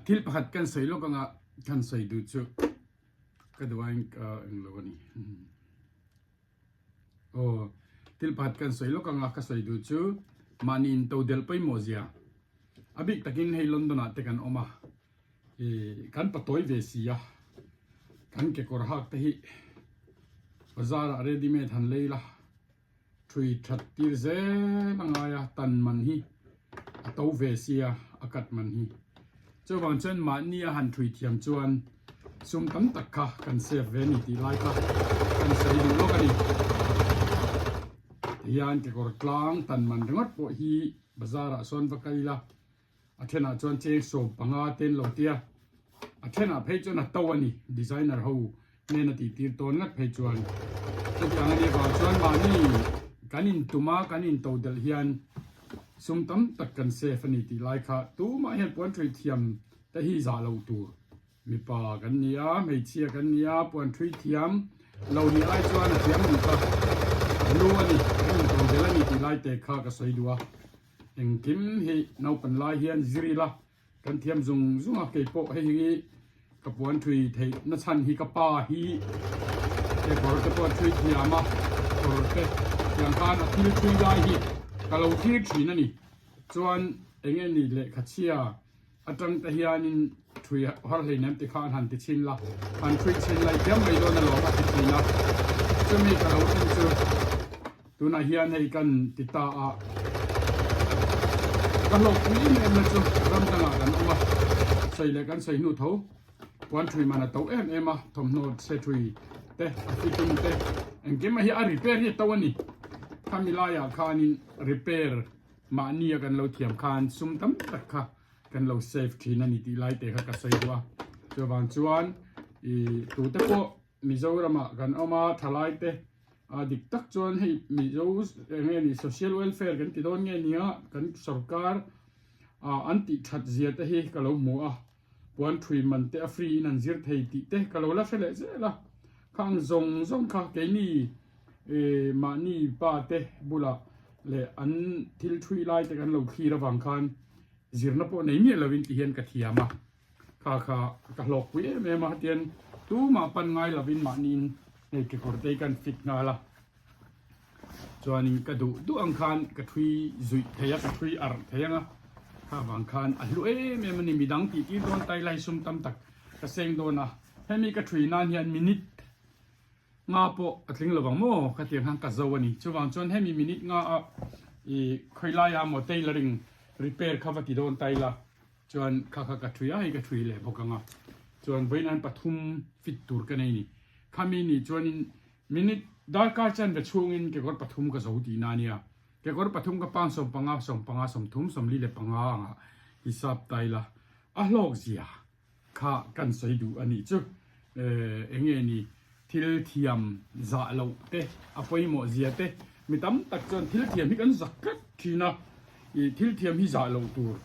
Thil pakhat kan sawi lawk anga kan sawi duh chu ka duh aiin ka englo a ni. Aw, thil pakhat kan sawi lawk anga ka sawi duh chu mahni in to delh pawimawh zia. A bik takin hei London ah te kan awm a, ih kan patawi ve si a, kan kekawr hak te hi bazar ah ready made han lei la. Thui that tir zel a ngai a, tan man hi a to ve sia a cut man hi. Chuvang chuan mahni a han thui thiam chuan sum tam tak kha kan save ve a ni tih lai kha kan sawi duh lawk a ni. Tihian kekawr tlang tan man ringawt pawh hi bazar ah sawn va kal ila A thenah chuan cheng 15 te an lo tia, a thenah phei chuan a to a ni, designer ho hnena tih tir tawn ngat phei chuan. Chutiang a nih avang chuan mahni kan intum a, kan into delh hian sum tam tak kan save a ni tih lai kha tumah hian puan thui thiam te hi zah lo tur. Mipa kan ni a, hmeichhia kan ni a, puan thui thiam lo nih ai chuan a thiam nih kha a hlu a ni, kan into delh a ni tih lai te kha ka sawi duh a. Engkim hi naupan lai hian zir ila kan thiam zung zung a, kei pawh hei hi ka puan thui theih na chhan hi ka pa hi kekawr te pawh a thui thiam a, kawr te tiang khan a thil thui lai hi ka lo thlir thin a ni. Chuan eng nge ni lehkha chhia atang te hianin thui har hleinem ti kha an han ti chhin la, han thui chhin lai thiam mai dawn alawm a ti thin a, chumi ka lo en chu tunah hian hei kan ti ta a, ka hlawkpui em em na chu ram dangah kan awm a, sawi leh kan sawi hnu tho puan thui man a to em em a, thawmhnaw se thui te a fitting te engkim a hi a repair hi a to a ni, khami laiah khanin repair Mahni a kan lo thiam khan sum tam tak kha kan lo save thin a ni tih lai te kha ka sawi duh a. Chuvang chuan i tute pawh Mizoramah kan awm a, thalai te a dik tak chuan hei Mizo eng nge ni social welfare kan ti dawn nge nia kan sorkar an tih that zia te hi ka lo hmu a. Puan thui man te a free in an zir thei tih te ka lo la hre leh zel a. Khang zawng zawng kha keini mahni pa te bulah leh an thil thui lai te kan lo thlir avang khan zirna pawh nei miah lovin ti hian ka thiam a. Kha kha ka hlawkpui em em a, hetian tumah pan ngai lovin mahniin hei kekawr te hi kan fit nghal a. Chuanin ka duh duh ang khan ka thui zuih thei a, ka thui arh thei ang a, kha vang khan a hlu em em a ni, midang tih tir dawn tai lai sum tam tak ka seng dawn a, hemi ka thui nan hian minute nga pawh a tling lo vang maw khatiang khan ka zo a ni, chuvang chuan hemi minute nga a i khawi laia maw tailoring repair kha va ti dawn tai la chuan kha kha ka thui a, hei ka thui leh bawk ang a, chuan vawiin 3 fit tur ka nei a ni, khami ni chuanin Minute darkar chanve chhungin kekawr pathum ka zo tihna a nia. Kekawr pathum ka pang 15, 15, 30, 45 anga hisap ta ila a hlawk zia kha kan sawi duh a nih chu. Eng nge ni thil thiam zah loh te a pawimawh zia te mi tam tak chuan thil thiam hi kan zak tlat thin a, ih thil thiam hi zah loh tur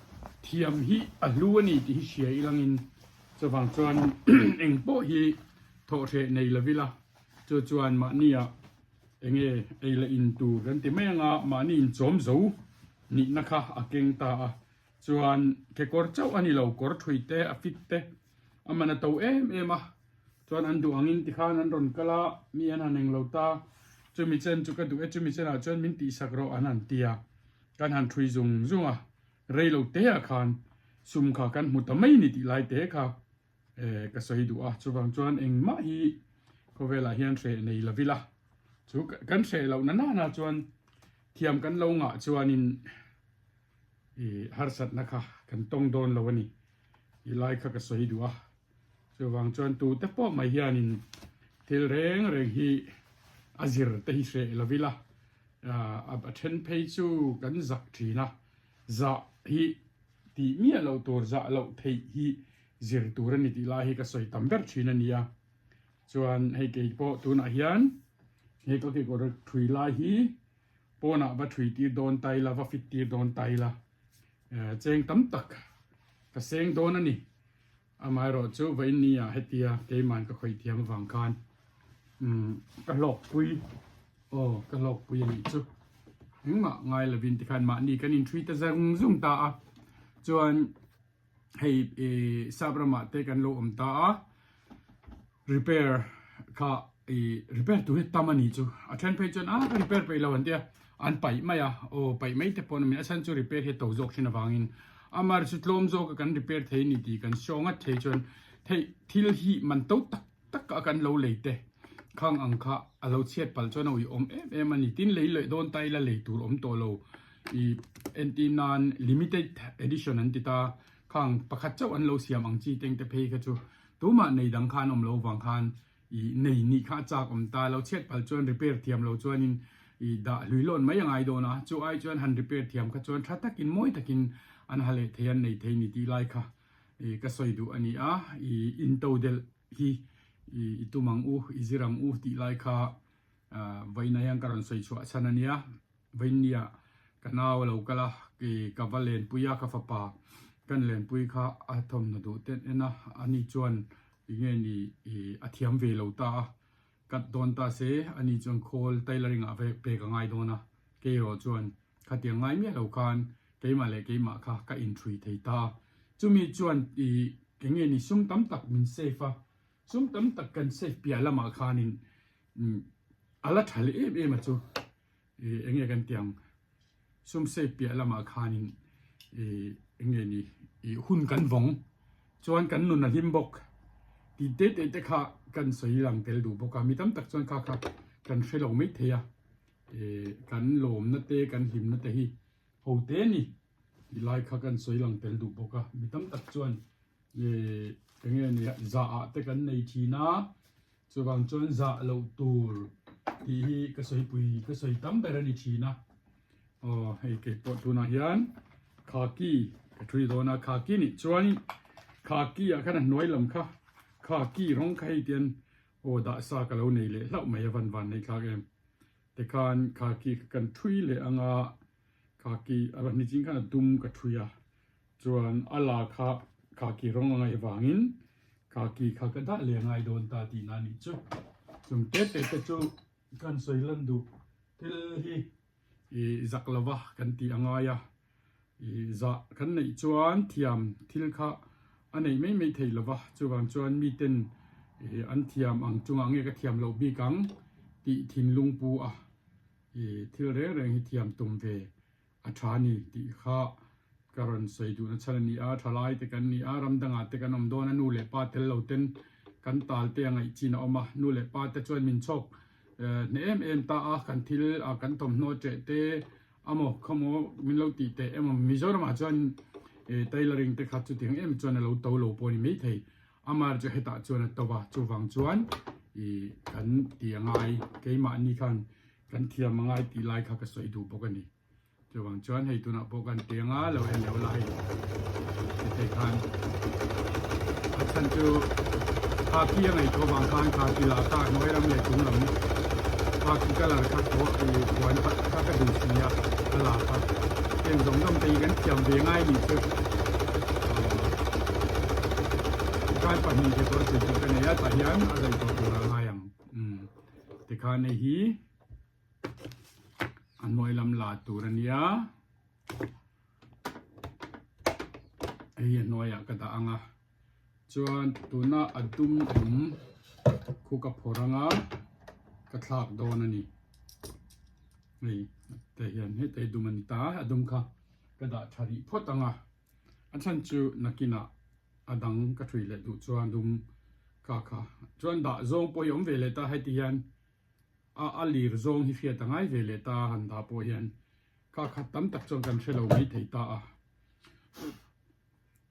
thiam hi a hlu a ni tih hi hria ilangin chuvang chuan eng pawh hi thawhhreh nei lo ila. Chu chuan mahnia enge ei leh in tur kan ti mai anga mahni inchawm zo nihna kha a keng ta a, chuan kekawr chauh a ni lo, kawr thui te a fit te a man a to em em a, chuan an duh angin tikhan an rawn kal a, mi an han englo ta, chumi chen chu ka duh e, chumi chenah chuan min tihsak rawh an han ti a, kan han thui zung zung a, reilo te ah khan sum kha kan hmu ta mai ni tih lai te kha. Eh, ka sawi duh a, chuvang chuan engmah hi khawvelah hian hreh nei lo ila, chu kan hreh loh na nana chuan thiam kan lo ngah chuanin i harsatna kha kan tawng dawn lo a ni, i lai kha ka sawi duh a, chuvang chuan tute pawh mai hianin thil reng reng hi a zir te hi hreh lo ila, a then phei chu kan zak thin a, zah hi tih miah loh tur zah loh theih hi zir tur a ni tih lai hi ka sawi tam ber thin a nia. Chuan hei kei pawh tunah hian hei ka kekawr thui lai hi pawnah va thui tir dawn ta ila, va fit tir dawn ta ila cheng tam tak ka seng dawn a ni. Amaherawh chu vawiin ah hetia keiman ka khawih thiam avang khan ka hlawkpui aw ka hlawkpui a nih chu engmah ngai lovin tikhan mahni kan inthui ta zung zung ta a. Chuan. Hei sap ramah te kan lo awm ta a, repair kha i repair tur hi tam a nih chu. A then phei chuan a ka repair peih lo an tia, an paih mai a, aw paih mai te pawh an awm in a chhan chu repair hi a to zawk thin avangin amah chu tlawm zawk a kan repair thei a ni tih kan show ngat thei chuan theih thil hi man to tak tak a kan lo lei te khang ang kha a lo chhiat palh chuan a uiawm em em a ni. Tin lei leh dawn ta ila lei tur awm tawh lo. I entir nan limited edition an ti ta khang pakhat chauh an lo siam ang chi teng te phei kha chu tumah nei dang kha an awm lo vang khan i nei nih kha a chak awm ta lo chhiat palh chuan repair thiam lo chuanin i dah hlui lawn mai a ngai dawn a chu ai chuan han repair thiam kha chuan tha takin mawi takin an ha leh thei an nei thei ni tih lai kha i ka sawi duh a ni a i into delh hi i tum ang u i zir ang u tih lai kha Vawiin ah hian ka rawn sawi chhuah chhan a nia. Vawiin nia ka nau a lo kal a, kei ka va lenpui a, ka fapa kan lenpui kha a thawmhnaw duh ten en a, ani chuan enge ni a thiam ve lo ta a, cut dawn ta se ani chuan khawl tailoring ah pek a ngai dawn a, kei erawh chuan khatiang ngai miah lo khan keimah leh keimah kha ka inthui thei ta. Chumi chuan i enge ni sum tam tak min save a, Sum tam tak kan save piah lamah khanin a la tha leh em em a chu eng nge kan tih ang sum save piah lamah khanin eng nge ni hun kan vawng chuan kan nun a hlim bawk tih te te te kha kan sawi lang tel duh bawk a mi tam tak chuan kha kha kan hre lo mai thei a kan lawmna te kan hlimna te hi ho te a ni tih lai kha kan sawi lang tel duh bawk a mi tam tak chuan. Ih eng nge nia zah ah te kan nei thin a chuvang chuan zah loh tur tih hi ka sawi pui ka sawi tam ber a ni thin a aw hei kei pawh tunah hian khaki ka thui dawn a khaki nih chuan khaki ah khan a hnuai lam kha khaki rawng kha hei tian aw dah sa ka lo nei leh hlauh mai a van van nei thlak em tikhan khaki kan thui leh anga khaki a ni ching khan a dum ka thui a. Chuan a la kha khaki rawng a ngaih vangin khaki kha ka dah leh ngai dawn ta tihna a nih chu. Chung te te te chu kan sawi lan duh thil hi i zak lova kan tih a ngai a, i zah kan neih chuan thiam thil kha a neih mai mai thei lova, chuvang chuan miten an thiam ang chungah nge ka thiam loh bik ang tih thinlung pu a, i thil reng reng hi thiam tum ve A tha ni tih kha ka rawn sawi duhna chhan a ni a, thalai te kan ni a, ram dangah te kan awm dawn a, nu leh pa tel lo ten kan tal te a ngaih chin a awm a, nu leh pa te chuan min chhawk hneh em em ta a, kan thil kan thawmhnaw cheh te amaw khawmaw min lo tih teh emaw Mizoramah chuan tailoring te kha chutiang em chuan a lo to lo pawh a ni maithei, amah chu hetah chuan a to a, chuvang chuan ih kan ti a ngai keimahni khan Kan thiam a ngai tih lai kha ka sawi duh bawk a ni. Chuvang chuan hei tunah pawh kan teng a, lo en leuh la hei tithei khan a chhan chu kha khi a ngaihtuah vang khan kha ti lah kha hnuai lam leh chung lam kha khi colour kha puan kha ka duh si a, a la kha heng zawng zawng te hi kan thiam ve ngai nih chu tikhan pahnih ke kawr tih tur ka nei a tah hian a zai tawh tur a ngai ang. Tikhan hei hi a hnuai lam la tur a nia hei a hnuaiah ka dah ang a chuan tuna a dum awm khu ka phawrh ang a ka thlak dawn a ni hei te hian heta hi dum a ni ta a dum kha ka dah tha rih phawt ang a a chhan chu nakinah a dang ka thui leh duh chuan dum kha kha chuan dah zawng pawh hi awm ve leh ta heti hian a a lir zawng hi hriat a ngai ve leh ta han dah pawh hian kha kha tam tak chuan kan hre lo mai thei ta a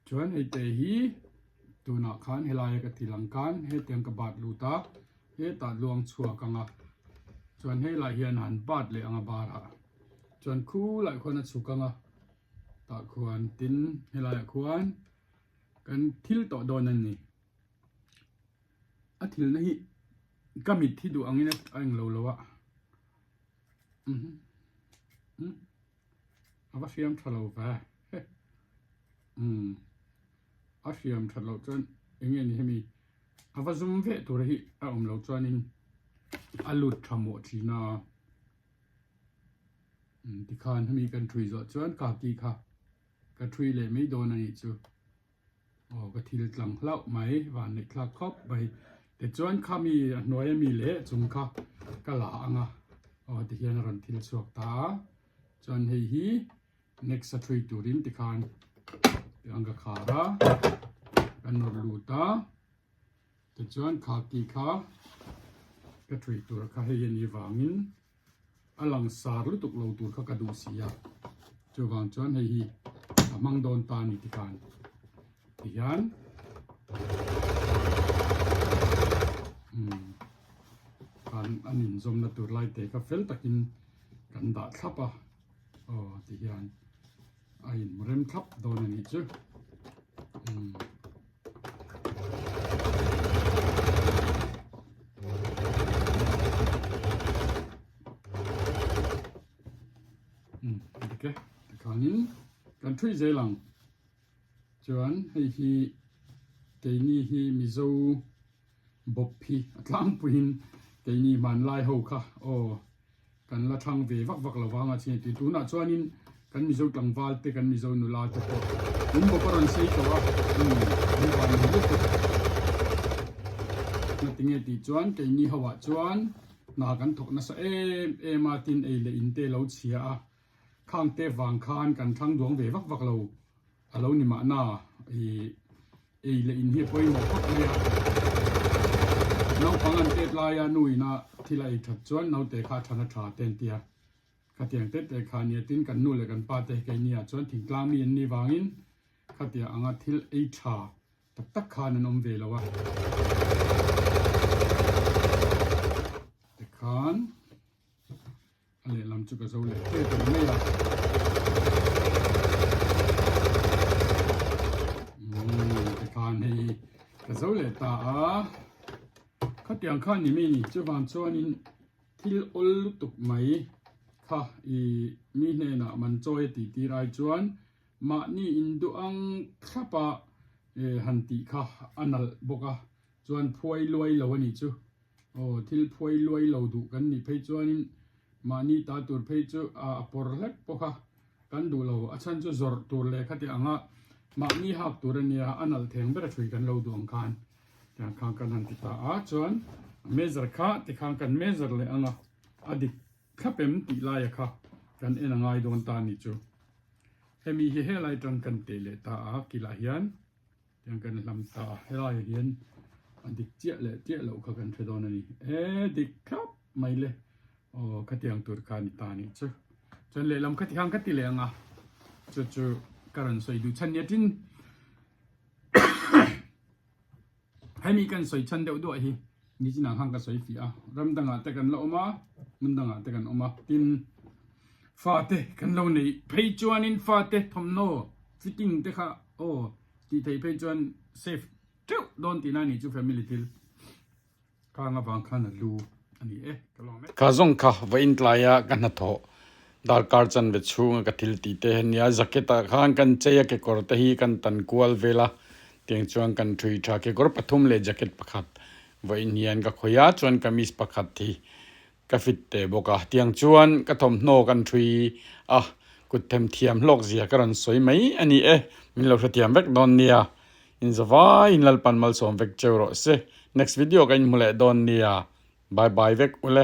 chuan hei te hi tunah khan helaia ka ti lang khan hetiang ka bat lut a hetah luang chhuak ang a chuan helai hian han bat leh ang a barah chuan khulai khuan a chhuk ang a. Tah khuan tin helaiah khuan kan thil tawh dawn a ni. A thilna hi ka mit hi duh angin a englo lo a. A va hriam tha lo ve. A hriam that loh chuan eng nge ni hemi a va zum veh tur hi a awm lo chuanin a lut tha mawh thin a. Tikhan hemi kan thui zawh chuan khaki kha ka thui leh mai dawn a nih chu. Aw ka thil tlang hlauh mai van neih thlak khawp mai tichuan khami a hnuai ami leh chung kha ka la ang a aw tihian a rawn thil chhuak ta a chuan hei hi next a thui turin tikhan tiang ka khar a ka nawr lut a tichuan kha ki kha ka thui tur kha hei a nih vangin a lang sar lutuk lo tur kha ka duh si a chuvang chuan hei hi a hmang dawn ta a ni tikhan tihian umm khan an inzawmna tur lai te kha fel takin kan dah thlap a aw tihian a inrem thlap dawn a nih chu umm. Dik e tikhanin kan thui zel ang chuan hei hi keini hi Mizo bawp hi a tlangpuiin keini hmanlai ho kha aw Kan la thlang ve vak vak lo vang a chhing tih tunah chuanin kan Mizo tlangval te kan Mizo nula te pawh in bawp a rawn sei tawh a umm an van ni lutuk na tinge tih chuan keini ho ah chuan hna kan thawk nasa em em a tin ei leh in te lo chhia a khang te vang khan kan thlang duang ve vak vak lo a lo ni mahna ih Ei leh in hi a pawimawh khawp mai a, naupang an tet laia nu ina thil a ei that chuan naute kha a than a tha te an ti a, khatiang te te kha nia tin kan nu leh kan pa te hi keini ah chuan thingtlang mi an nih vangin khatiang anga thil ei tha tak tak khan an awm ve lo a. Tikhan. A lehlam chu ka zo leh tep ang mai a. Umm tikhan hei ka zo leh ta a. Khatiang khan ni mi ni chuvang chuanin thil awl lutuk mai kha i mi hnenah man chawi a tih tir ai chuan mahni induh ang thlap a han tih kha a nalh bawk a chuan phuai luai lo a nih chu. Aw, thil phuai luai lo duh kan nih phei chuanin mahni ta tur phei chu a pawr hlek bawk a, kan duh lo. A chhan chu zawrh tur leh khati anga mahni hak tur a nia, a nalh theng ber a thui kan lo duh ang khan tiang khan kan han ti ta a. Chuan measure kha tikhan kan measure leh anga a dik thlap em tih laia kha kan en a ngai dawn ta a nih chu. Hemi hi helai tang kan teh leh ta a, kilah hian. Tiang kan hlam ta a, helaiah hian a dik chiah leh chiah loh kha kan hre dawn a ni. E dik thlap mai le, aw khatiang tur kha a ni ta a nih chu. Chuan lehlam kha tikhan ka ti leh ang a, chu chu ka rawn sawi duh chhan nia tin hemi kan sawi chhan deuh duah hi nichinah khan ka sawi fiah a, ram dangah te kan la awm a, hmun dangah te kan awm a, tin fate kan lo neih phei chuanin fate thawmhnaw fitting te kha aw Tih theih phei chuan safe teuh dawn tihna a nih chu family thil kang avang khan a lu a ni e ka lawm e. Kha zawng kha va intlai a ka hnathawh darkar chanve chhunga ka thil tih te ania jacket ah khan kan chei a kekawr te hi kan tan kual vel a tiang chuan kan thui tha kekawr pathum leh jacket pakhat va in hian ka khawih a chuan kamis pakhat hi Ka fit teh bawk a, tiang chuan ka thawmhnaw kan thui a, kut them thiam hlawk zia ka rawn sawi mai a ni e, min lo hrethiam vek dawn nia, in zavai in Lalpan malsawm vek cheu rawh se, next video ka inhmu leh dawn nia, bye bye vek ule.